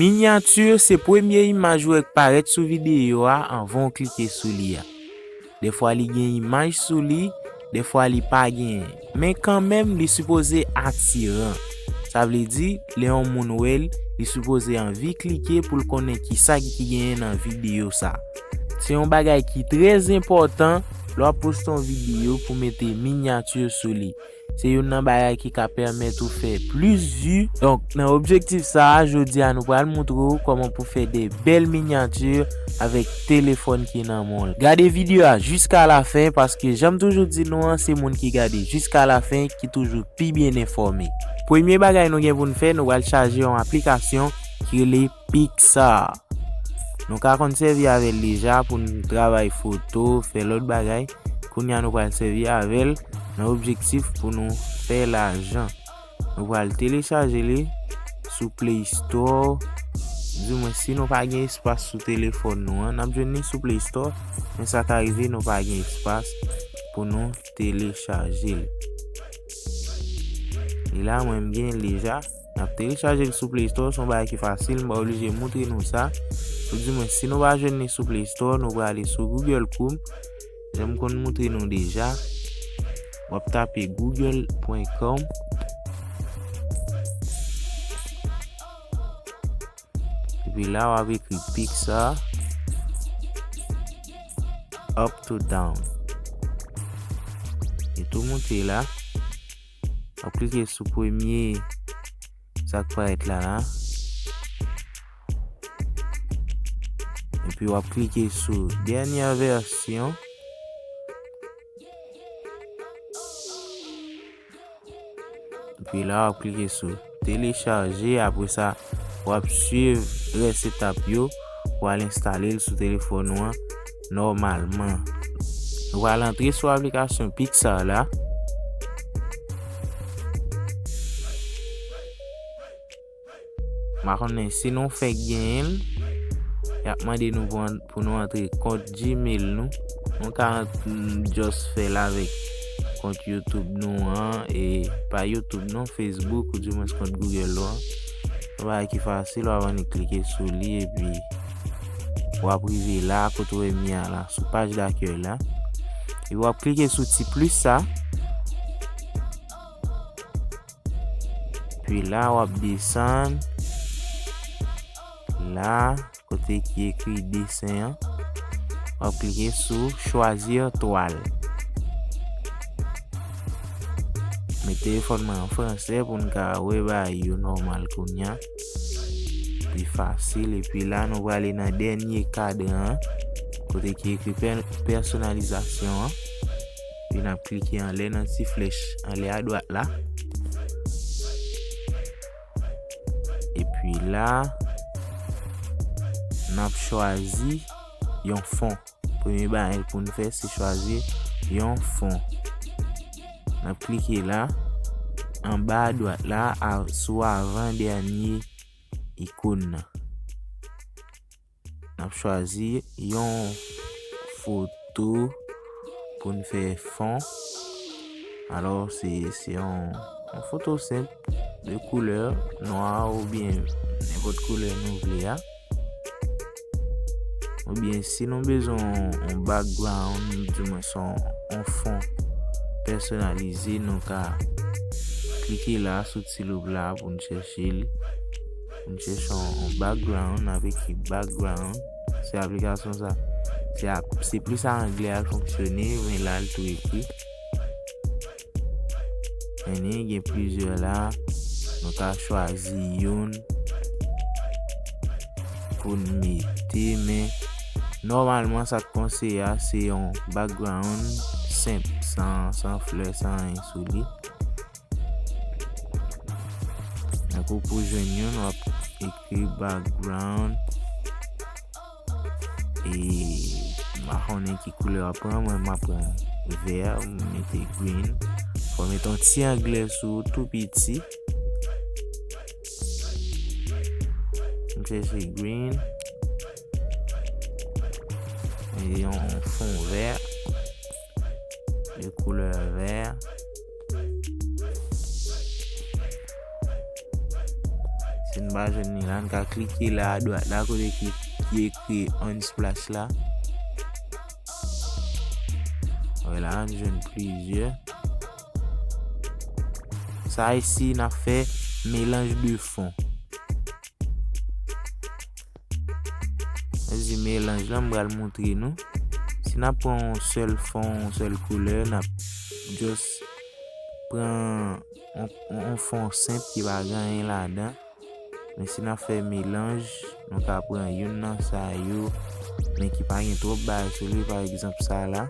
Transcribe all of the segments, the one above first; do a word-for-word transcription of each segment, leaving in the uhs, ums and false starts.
Minyati se premye imaj ou wè k parèt sou videyo a anvan w klike sou li a. Dèfwa li gen imaj sou li, dèfwa li pa genyen. Men kanmenm, li sipoze atiran. Sa vle di, lè yon moun wè l, li sipoze anvi klike pou l konnen kisa ki genyen nan videyo sa. Se yon bagay ki trè enpòtan lè w ap poste yon videyo pou mete minyati sou li. Se youn nan bagay ki ka pèmèt ou fè plis vi. Donk, nan objektif sa a, jodi a nou pral montre w kòman pou fè de bèl minyati avèk telefòn ki nan men w. Gade videyo a jiska lafen, paske jan m toujou di nou an, se moun ki gade jiska lafen ki toujou pi byen enfòme. Premye bagay nou gen pou n fè, nou pral chaje yon aplikasyon ki rele Pixar. Nou ka konn sèvi avè l deja pou n travay foto, fè lòt bagay. Kounye a nou pral sèvi avè l nan objektif pou nou fè lajan. Nou pral telechaje li sou Play Store. Di mwen si nou pa gen espas sou telefòn nou an, n ap jwenn li sou Play Store, men sa ka rive nou pa gen espas pou nou telechaje li. E la, mwen, m gen l deja. N ap telechaje l sou Play Store, se yon bagay ki fasil, m pa oblije montre nou sa. Ou di mwen, si nou pa jwenn li sou Play Store, nou prale sou Google Chrome. Jan m konn montre nou deja, w ap tape google point com. Epi la, w ap ekri Pixar up to down. Li tou monte la. W ap klike sou premye sa k parèt la la. Epi w ap klike sou dènyè vèsyon. Epi la, w ap klike sou telechaje. Apre sa, w ap swiv rès etap yo pou al enstale l sou telefòn ou an nòmalman. Nou pral antre sou aplikasyon Pixar la. M pa konnen si nou fèk genyen l, y ap mande nou pou, an- pou nou antre kont Gmail nou. Nou ka ant- m, just fè l avèk kont YouTube nou an, e pa YouTube non, Facebook, ou di mwen kont Google ou an. Yon bagay ki fasil, w ap annik klike sou li, epi w ap rive la, kote w wè mi a la, sou paj dakèy la. Epi w ap klike sou ti plis sa. Epi la, w ap desann. La, kote ki ekri desen an, w ap klike sou Choisir toile. Met telefòn mwen an fransè pou n ka wè bagay yo nòmal kounye a. Pi fasil. Epi la, nou prale nan dènye kadran an, kote ki ekri pè- pèsonalizasyon an. Epi n ap klike anlè nan ti flèch anlè adwat la. Epi la, n ap chwazi yon fon. Premye bagay pou n fè, se chwazi yon fon. N ap klike la, anba adwat la, a- sou avan dènye ikòn nan. N ap chwazi yon foto pou n fè fon. Alò, se, se yon, yon foto senp de koulè nwa oubyen nenpòt koulè nou vle a. Oubyen si nou bezwen yon, yon background, di mwen se yon, yon fon pèsonalize, nou ka klike la sou ti loup la pou n chèche li. Pou n chèche yon, yon background, n ap ekri background. Se aplikasyon sa. Se ap- se plis a anglè a l fonksyone, men la l tou ekri. Men gen plizyè la. Nou ka chwazi youn pou n mete, men nòmalman sa k konseye a se yon background senp, san, san flè, san anyen sou li. Tankou pou jwenn youn, w ap ekri background. E m pa konnen ki koulè w ap pran, mwen m ap pran vè, m mete green. Fò w mete yon ti anglè sou tou piti. M chèche green. E yon fon vè. De koulè vè. Si n pa jwenn li la, n ka klike la adwat la kote ki, ki ekri Unsplash la. Wè la, n jwenn plizyè. Sa isi, n ap fè melanj de fon. Sa di melanj lan, m pral montre nou. Si n ap pran yon sèl fon, yon sèl koulè, n ap just pran yon, yon, yon fon senp ki pa gen anyen ladan. Men si n ap fè melanj, nou ka pran youn nan sa yo, men ki pa gen twòp bagay sou li, pa egzanp sa la.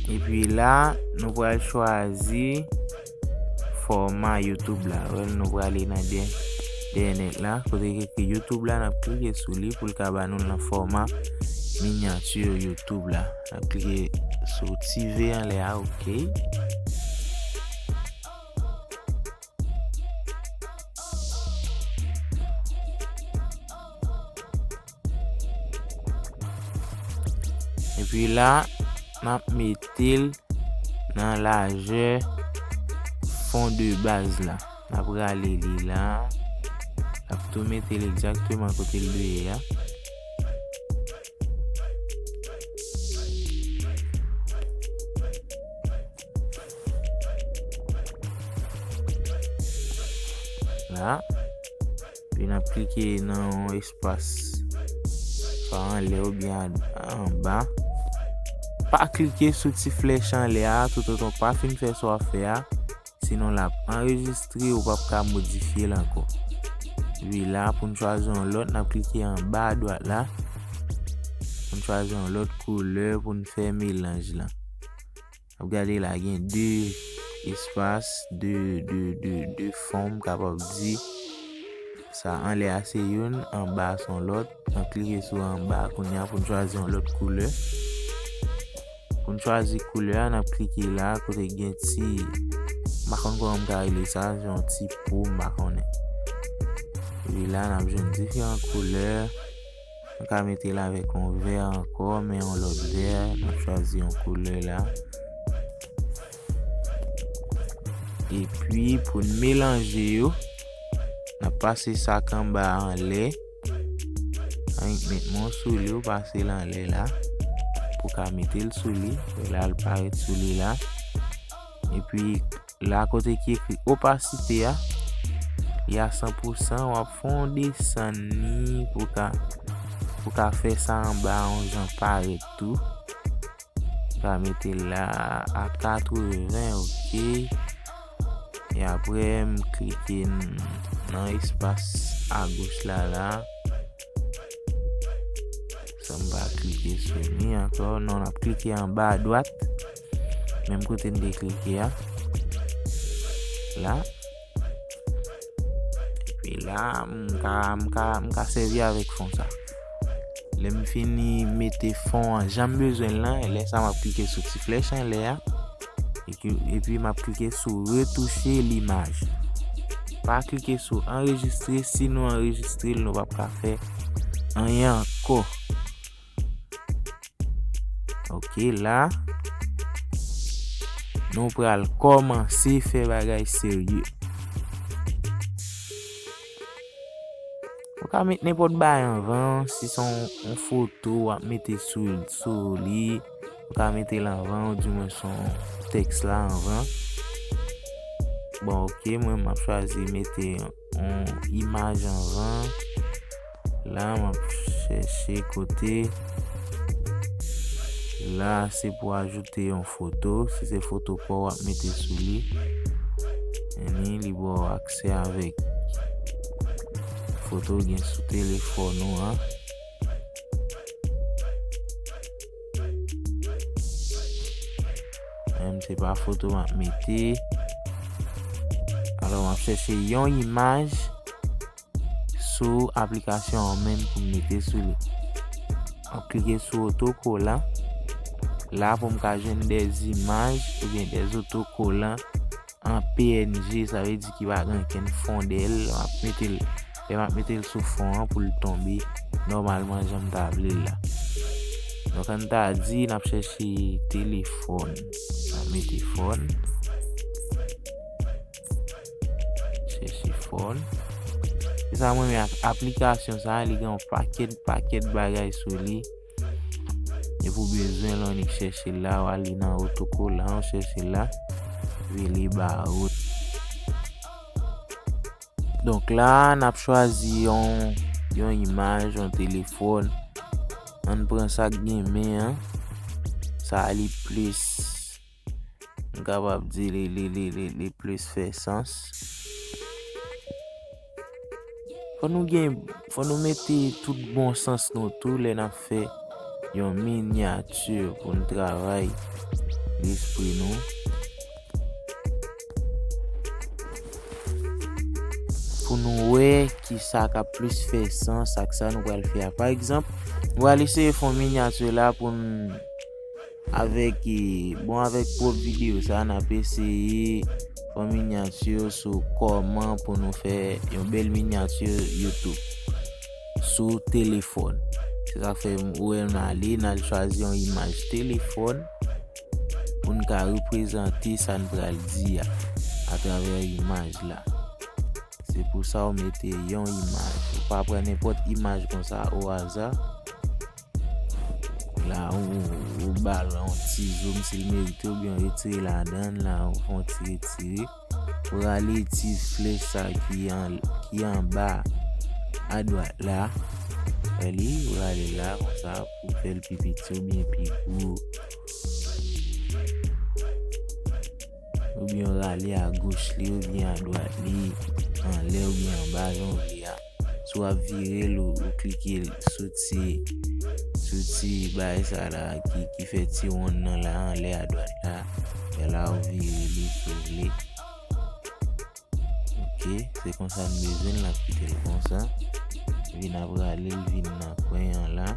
Epi la, nou pral chwazi fòma YouTube la. Wè, nou prale nan dè-, dèyè nèt la. Kote ki ekri YouTube la, n ap klike sou li pou l ka ba nou nan fòma minyati YouTube la. N ap klike sou ti V anlè a, oke. Epi la, n ap mete l nan lajè fon de baz la. N ap rale li la. N ap tou mete l egzakteman kote l dwe ye a. La. Epi n ap klike nan yon espas, swa anlè oubyen a-, anba. Pa klike sou ti flèch anlè a toutotan w pa fin fè sa w ap fè a. Sinon, l ap anrejistre, ou p ap ka modifye l ankò. Epi la, pou n chwazi yon lòt, n ap klike anba adwat la. Pou n chwazi yon lòt koulè pou n fè melanj lan. N ap gade la, gen de espas, de, de, de, de fon, m kapab di. Sa anlè a se youn, anba a se yon lòt. N ap klike sou anba a kounye a pou n chwazi yon lòt koulè. Pou n chwazi koulè a, n ap klike la, kote gen ti, m pa konn kòman m ka rele sa, se yon ti po, m pa konnen. Epi la, n ap jwenn diferan koulè. Nou ka mete l avèk yon vè ankò, men yon lòt vè. N ap chwazi yon koulè la. Epi, pou n melanje yo, n ap pase sa k anba a anlè. Annik met men w sou li, w pase l anlè la. Pou w ka mete l sou li. Wè la, l parèt sou li la. Epi, la kote ki ekri opasite a, li a san pou san, w ap fè yon desann li pou ka, pou ka fè sa anba a yon jan parèt tou. M ka mete l la a katreven, oke. E apre, m klike n-, nan espas agoch la, la. Sa m pa klike sou li ankò. Non, n ap klike anba adwat. Menm kote n te klike a. La. Epi la, m ka, m ka, m ka sèvi avèk fon sa. Lè m fini mete fon an jan m bezwen l lan, lè sa m ap klike sou ti flèch anlè a. Epi, epi m ap klike sou retouche limaj. Pa klike sou anrejistre, si nou anrejistre l, nou p ap ka fè anyen ankò. Oke, la, nou pral kòmanse fè bagay serye. Ou ka met nenpòt bagay anvan, si se yon, yon foto w ap mete sou, sou li, ou ka mete l anvan, oudimwen se yon tèks la anvan. Bon, oke, mwen, m ap chwazi mete yon imaj anvan. La, m ap chèche kote. La, se pou ajoute yon foto. Si se foto pa w, w ap mete sou li. Anni, li ba w aksè avèk foto w gen sou telefòn ou an. Menm se pa foto m ap mete. Alò, m ap chèche yon imaj sou aplikasyon an menm pou m mete sou li. M ap klike sou otokolan. La pou m ka jwenn dè zimaj oubyen dè otokolan an P N G, sa vle di ki pa gen okenn fon dèyè l. M ap mete l, lè m ap mete l sou fon an pou l tonbe nòmalman jan m ta vle l la. Donk, ann ta di n ap chèche telefòn. N ap mete fòn. Chèche fòn. Se sa mwen renmen ak aplikasyon sa, li gen yon pakèt, pakèt bagay sou li. Depi w bezwen l, w annik chèche l la, w ale nan otokolan, w chèche l la, epi li ba ou. Donk la, n ap chwazi yon, yon imaj, yon telefòn. Ann pran sa k gen men an. Sa a li plis, m kapab di li, li, li, li, li plis fè sans. Fò nou gen, fò nou mete tout bon sans nou tou lè n ap fè yon minyati pou n travay lespri nou. Pou nou wè ki sa k ap plis fè sans ak sa nou pral fè a. Pa egzanp, nou pral eseye fè yon minyati la pou n avèk, eh, bon, avèk pwòp videyo sa, n ap eseye fè yon minyati sou kòman pou nou fè yon bèl minyati YouTube sou telefòn. Se sa k fè m, ou wè, n ale, n al chwazi yon imaj telefòn pou n ka reprezante sa n pral di a atravè imaj la. Se pou sa w mete yon imaj. Ou pa pran nenpòt imaj konsa o aza. La, ou, ou ba l yon ti zoom si l merite, oubyen w retire ladan l la, ou fè yon ti retire. Ou rale ti flèch sa ki an, ki anba adwat la. Wè li, ou rale la konsa pou fè l pi piti oubyen pi gwo. Oubyen w rale agoch li oubyen adwat li, anlè oubyen anba, jan w vle a. Si w ap vire l, ou, ou klike l sou ti, sou ti bagay sa la ki, ki fè ti wonn nan la, anlè adwat la. E la ou vire li si w vle. Ok, se konsa n bezwen l, n ap kite l konsa. Epi n ap rale l vin nan kwen an la.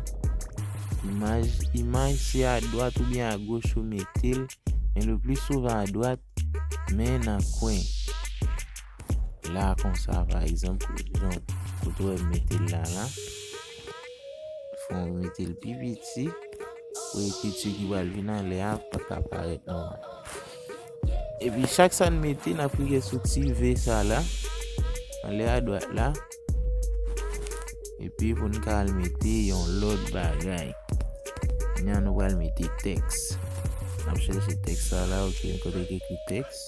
Imaj, imaj se adwat oubyen agoch ou mete l, men le pli souvan adwat, men nan kwen. La konsa, pa egzanp, jan kote w wè m mete l la, la. Fò w mete l pi piti pou ekriti ki pral vin anlè a pa ka parèt nòmal. Epi chak sa n mete, n ap klike sou ti V sa la, anlè adwat la. Epi pou n ka al mete yon lòt bagay. Kounye a nou pral mete tèks. N ap chèche tèks sa la, ok, kote ki ekri tèks.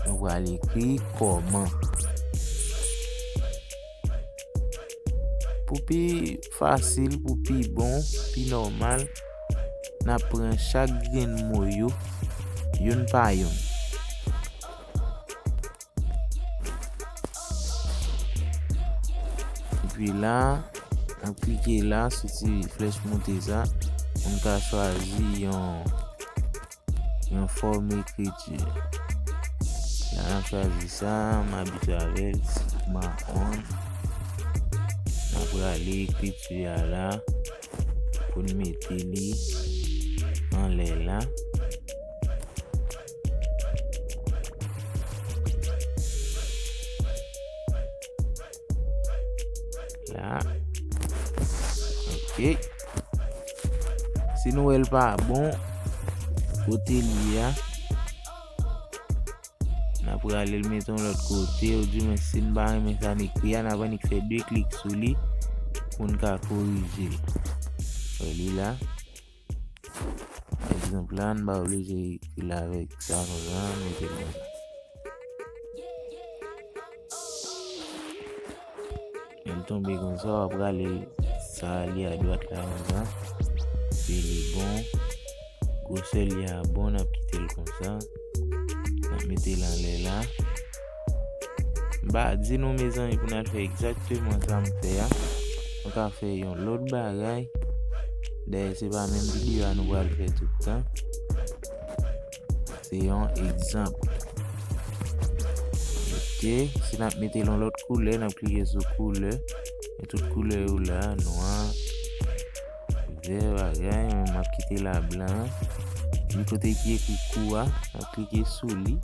Nou pral ekri kòman. Pou pi fasil, pou pi bon, pi nòmal, n ap pran chak grenn mo yo, youn pa youn. Epi la, n ap klike la sou ti flèch moute sa pou n ka chwazi yon, yon fòm ekriti. La, n ap chwazi sa, m abitye avè l, Sigma on. N ap rale ekriti a la pou n mete li anlè la. La. Ok. Si nou wè l pa bon, kote l ye a, n ap rale l mete yon lòt kote, oudimwen si n pa renmen sa n ekri a, n ap annik fè de klik sou li pou n ka korije l. Wè li la. Pa egzanp la, n pa oblije ekri l avèk sa konsa, mete l konsa. Lè l tonbe konsa, w ap rale sa li adwat la konsa. Epi li bon. Gwosè li a bon, n ap kite l konsa. N ap mete l anlè la. M pa di nou, mezanmi, pou n al fè egzakteman sa m fè a. Nou ka fè yon lòt bagay. Dayè, se pa menm videyo a nou pral fè tout tan. Se yon egzanp. Ok, si n ap mete l yon lòt koulè, n ap klike sou koulè. Men tout koulè yo la, nwa, vè, bagay, men m ap kite la blan. Epi kote ki ekri kou a, n ap klike sou li.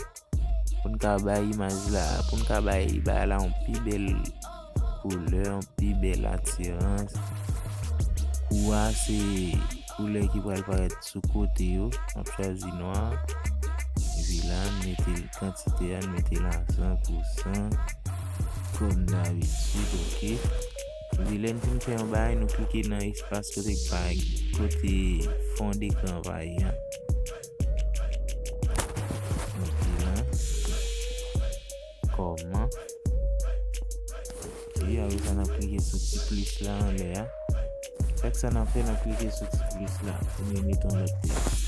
pou n ka bay imaj la, pou n ka bay bagay la yon pi bèl koulè, yon pi bèl atirans. Kou a se koulè ki pral parèt sou kote yo. M ap chwazi nwa. Epi la, n mete l kantite a, n mete l a san pou san. Kòm dabitid, oke. Epi lè n fin fè yon bagay, nou klike nan espas kote k pa, kote fon dekran pa ye a. Mete la. Kòman? Oke, apre sa, n ap klike sou ti plis la anlè a. Chak sa n ap fè, n ap klike sou ti plis la pou nou mete yon lòt tèks.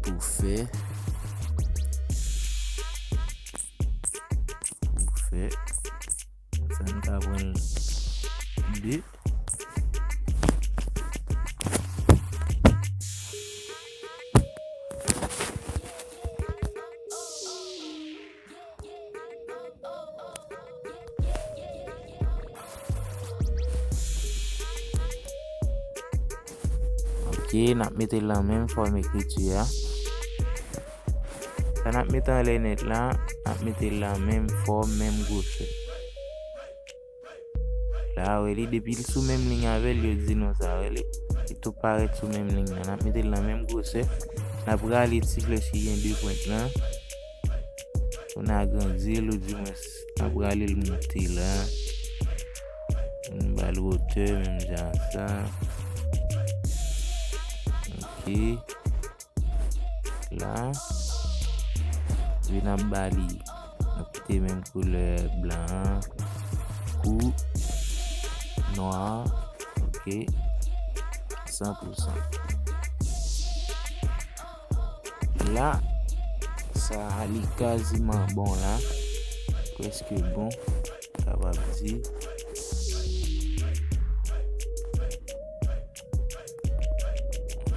Pou fè, pou fè, sa n ka pran de. Ok, n ap mete l nan menm fòm ekriti a. Sa n ap mete anlè nèt la, n ap mete l nan menm fòm, menm gwosè. La, wè li, depi l sou menm liy avè l, yo di nou sa, wè li. Li tou parèt sou menm liy nan. N ap mete l nan menm gwosè. N ap rale ti flèch ki gen de pwent lan. Pou n agrandi l, oudimwens, n ap rale l monte la. N ba l wotè, menm jan sa. Ok. La. Epi n ap ba li, n ap kite menm koulè blan an. Kou nwa, ok, san pou san. La, sa a li kaziman bon la, prèske bon, kapab di.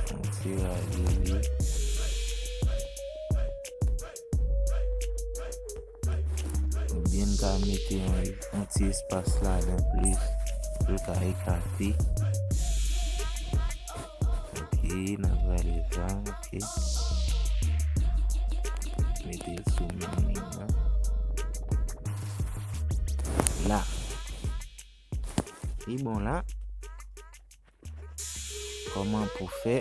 Fon ti rale li. Oubyen n ka mete yon, yon ti espas ladan plis pou l ka ekate. Ok, n ap rale sa, ok. Mete l sou menm liy nan. La. Li bon la. Kòman pou fè?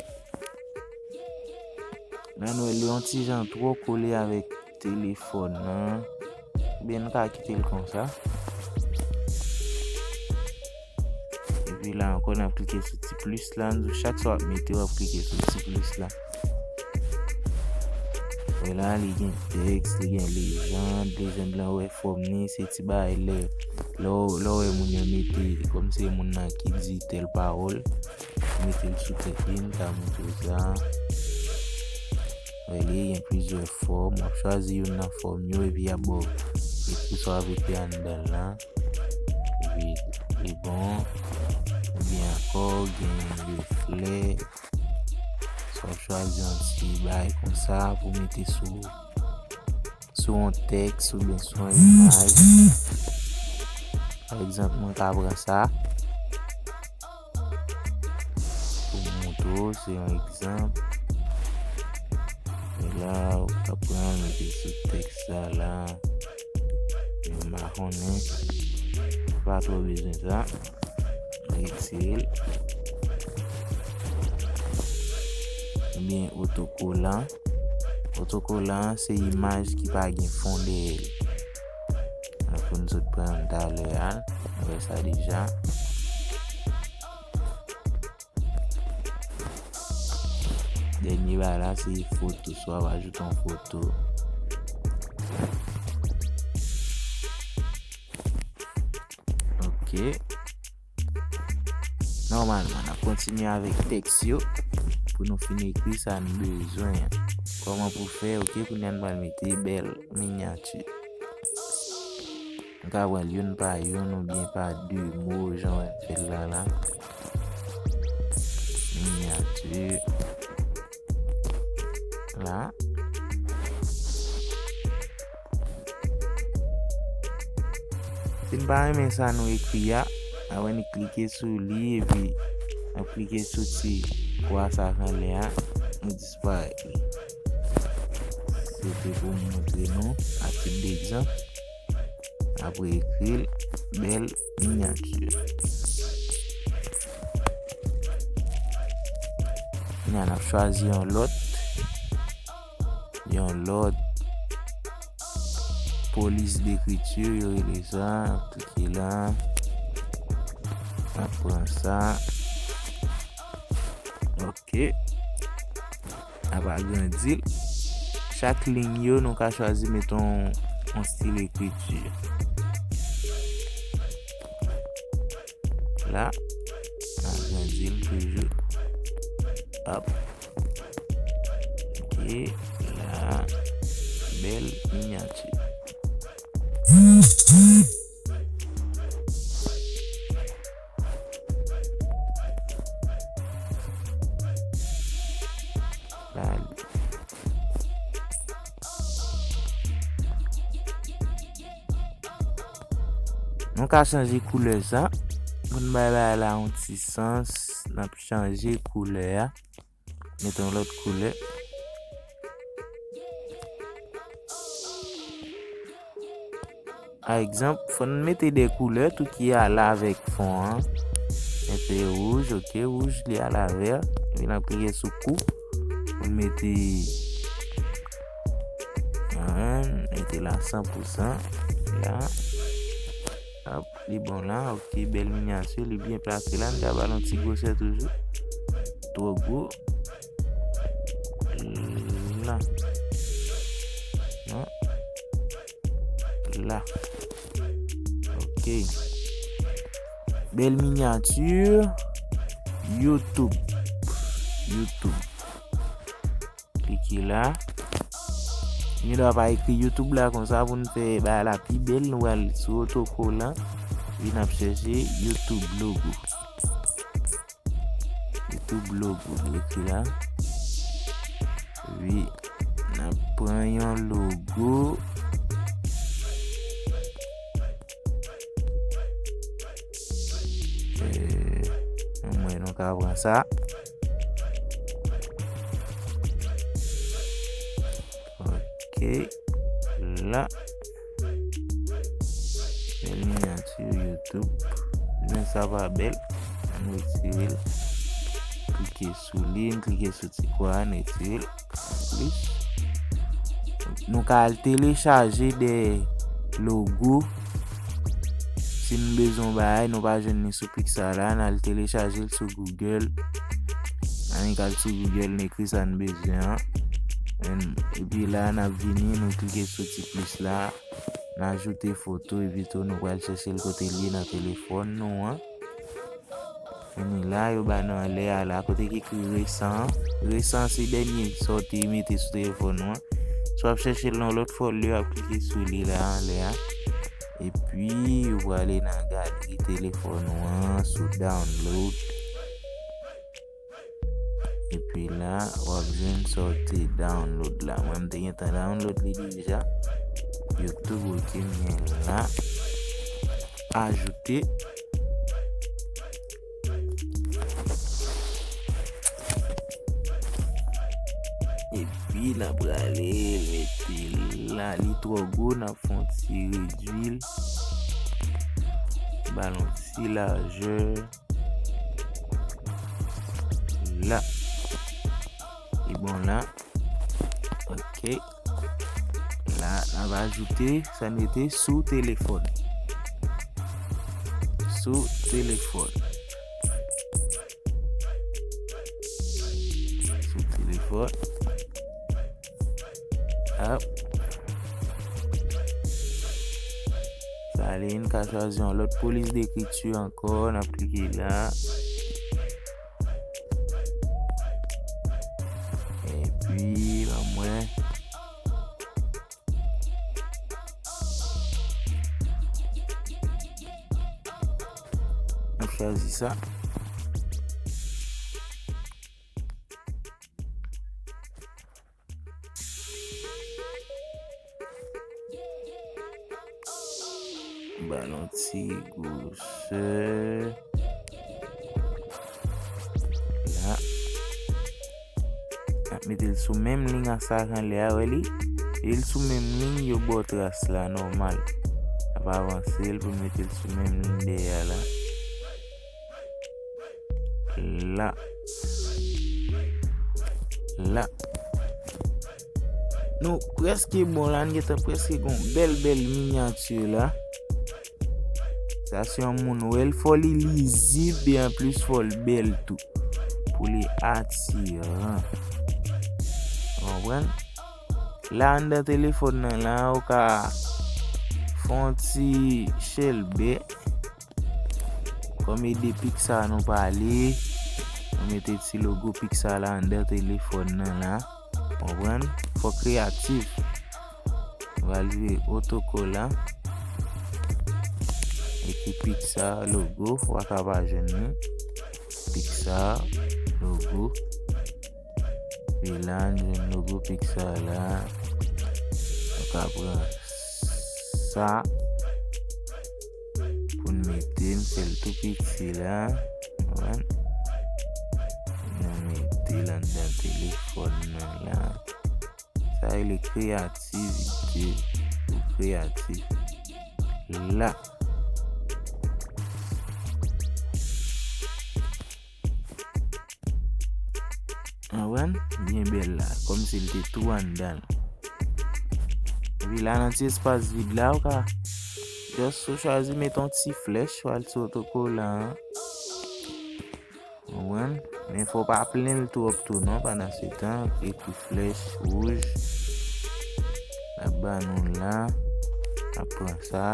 La nou wè li yon ti jan twò kole avèk telefòn nan. Oubyen n ka kite l konsa. Epi la ankò, n ap klike sou ti plis la. Nou chak sa w ap mete, w ap klike sou ti plis la. Wè la, li gen tèks, li gen lejand. Lejand lan, wè fòm li, se ti bagay lè, lè w, lè w wè moun yo mete, kòm se moun nan ki di tèl pawòl, mete l sou tèt li, m ta montre w sa. Wè li gen plizyè fòm, w ap chwazi youn nan fòm yo, epi y ap ba w ekri sa w ap ekri anndan l lan. Epi li bon. Oubyen ankò, gen reflè. Sa w chwazi yon ti bagay konsa pou mete sou, sou yon tèks oubyen sou yon imaj. Pa egzanp, mwen ka pran sa pou m montre w, se yon egzanp. E la, ou ka pran l, mete sou tèks sa la. Men m pa konnen. Pa twò bezwen sa. Retire l. Oubyen otokolan. Otokolan se imaj ki pa gen fon dèyè l. An, pou n sot pran l talè a, nou wè sa deja. Dènye bagay la, se foto. Swa w ajoute yon foto. Ok. Nòmalman, n ap kontinye avèk tèks yo pou nou fin ekri sa n bezwen an. Kòman pou fè? Ok, kounye a n pral mete bèl minyati. Nou ka pran l youn pa youn oubyen pa de mo, jan w wè m fè l la la. Minyati. La. Si n pa renmen sa nou ekri a, apre n klike sou li epi N ap klike sou ti kwa sa k anlè a, nou disparèt li. Se te pou m montre nou a tit degzanp. Apre ekri l, bèl minyati. Kounye a n ap chwazi yon lòt, yon lòt polis dekriti, yo rele sa, n ap klike la, n ap pran sa. Ok. N ap agrandi l. Chak liy yo, nou ka chwazi mete yon, yon stil ekriti. La, n agrandi l toujou. Hop. E la, bèl minyati. Nou ka chanje koulè sa. Pou n bay bagay la yon ti sans, n ap chanje koulè a. Mete yon lòt koulè. Pa egzanp, fò n mete de koulè tou ki ale avèk fon an. Mete wouj, ok, wouj li ale avè. Epi n ap klike sou kou. Pou n mete, mete la san pou san. La. Ap, li bon la, ok, bèl minyati, li byen plase la. N ka ba l yon ti gwosè toujou. Twò gwo. La. Non. La. Ok. Bèl minyati. YouTube. YouTube. Klike la. Nou gen dwa pa ekri YouTube la konsa pou n fè bagay la pi bèl. Nou pral sou otokolan. Epi n ap chèche YouTube logo. YouTube logo, nou ekri la. Epi n ap pran yon logo. Eh, mwen, nou ka pran sa. Ok. La. Bèl minyati YouTube. Men sa pa bèl. Ann retire l. Klike sou li, n klike sou ti kwa a, n retire l. Plis. Nou ka al telechaje de logo. Si n bezwen yon bagay, nou pa jwenn li sou Pixar la, n al telechaje l sou Google. Annik al sou Google, n ekri sa n bezwen an. Epi la, n ap vini, nou klike sou ti plis la. N ajoute foto, epi tou nou pral chèche l kote l ye nan telefòn nou an. Vini la, yo ba nou anlè a la, kote ki ekri resan an. Resan se dènye sa w te mete sou telefòn ou an. Si w ap chèche l yon lòt fòlye, w ap klike sou li la, anlè a. Epi, ou prale nan galri telefòn ou an, sou download. Epi la, w ap jwenn sa w te download la. Mwen, m te gentan download li deja. YouTube, ok, m gen la. Ajoute. Epi, n ap prale mete l la. Li twò gwo, n ap fè yon ti redwi l. Ba l yon ti lajè. La. Li bon la. Ok. La, n ap ajoute, sa n rete sou telefòn. Sou telefòn. Sou telefòn. Ap. Sa ale, n ka chwazi yon lòt polis dekriti ankò. N ap klike la. Epi, ban mwen. N ap chwazi sa. Ba l yon ti gwosè. Mete l sou menm liy a sa k anlè a, wè li? E l sou menm liy yo ba w tras la, nòmal. N ap avanse l pou n mete l sou menm liy dèyè a la. La. La. Nou prèske bon la, n gentan prèske gon bèl, bèl minyati la. Sa se yon moun wè l, fò li lizib e anplis fò l bèl tou. Pou li atiran. Ou konprann? La anndan telefòn nan la, ou ka fè yon ti chèlbè. Kòm e de Pixar nou pale, nou mete ti logo Pixar la anndan telefòn nan la. Konprann? Fò kreyatif. Nou pral jwe otokola. Ekri Pixar logo, ou pa ka pa jwenn li. Pixar logo. Epi la, n jwenn logo Pixar la. Nou ka pran sa pou n mete, n fè l tou piti la. Konprann? Nou mete l anndan telefòn nan la. Sa rele kreyativite. Ou kreyatif. La. Konprann? Byen bèl la. Kòmsi l te tou anndan l. Epi la, nan ti espas vid la, ou ka just ou chwazi mete yon ti flèch, ou al sou otokola an. Konprann? Men fò w pa plen l twòp tou non, pandan se tan, ekri flèch wouj. N ap ba nou la. N ap pran sa.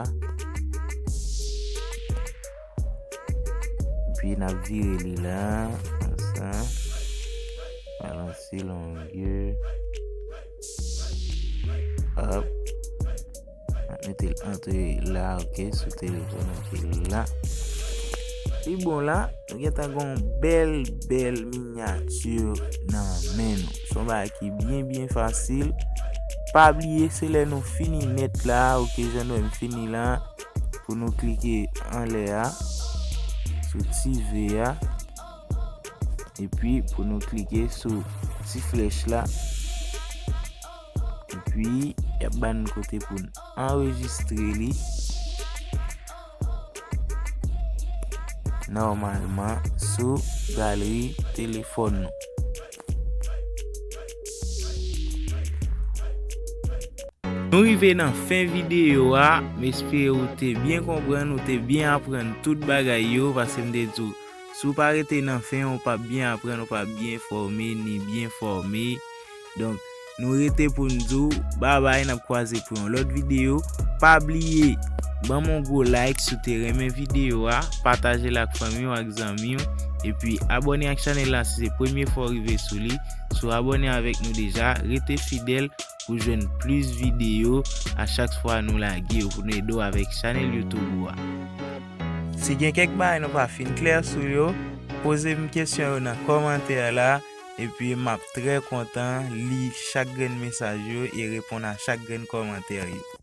Epi n ap vire li la, konsa. Balanse longè. Hop. N ap mete l antre la, ok, sou telefòn, ok, la. Li bon la, nou gentan gen yon bèl, bèl minyati nan men nou. Se yon bagay ki byen, byen fasil. Pa bliye, se lè nou fini nèt la, ok, jan nou wè m fini la, pou nou klike anlè a, sou ti V a, epi pou nou klike sou ti flèch la, epi y ap ba n kote pou n anrejistre li nòmalman sou galri telefòn nou. Nou rive nan fen videyo a, m espere ou te byen konprann, ou te byen aprann tout bagay yo, paske m te di w, si w pa rete nan fen, ou p ap byen aprann, ou p ap byen enfòme, ni byen fòme. Donk, nou rete pou n di w babay, n ap kwaze pou yon lòt videyo. Pa bliye, ban m yon gwo like si w te renmen videyo a, pataje l ak fanmi w, ak zanmi w, epi abòne ak chanèl la si se premye fwa w rive sou li. Si w abòne avèk nou deja, rete fidèl pou jwenn plis videyo a chak fwa nou lage yo, pou nou ede w avèk chanèl YouTube ou a. Si gen kèk bagay nou pa fin klè sou yo, poze m kesyon yo nan kòmantè la, epi m ap trè kontan li chak grenn mesaj yo e reponn a chak grenn kòmantè yo.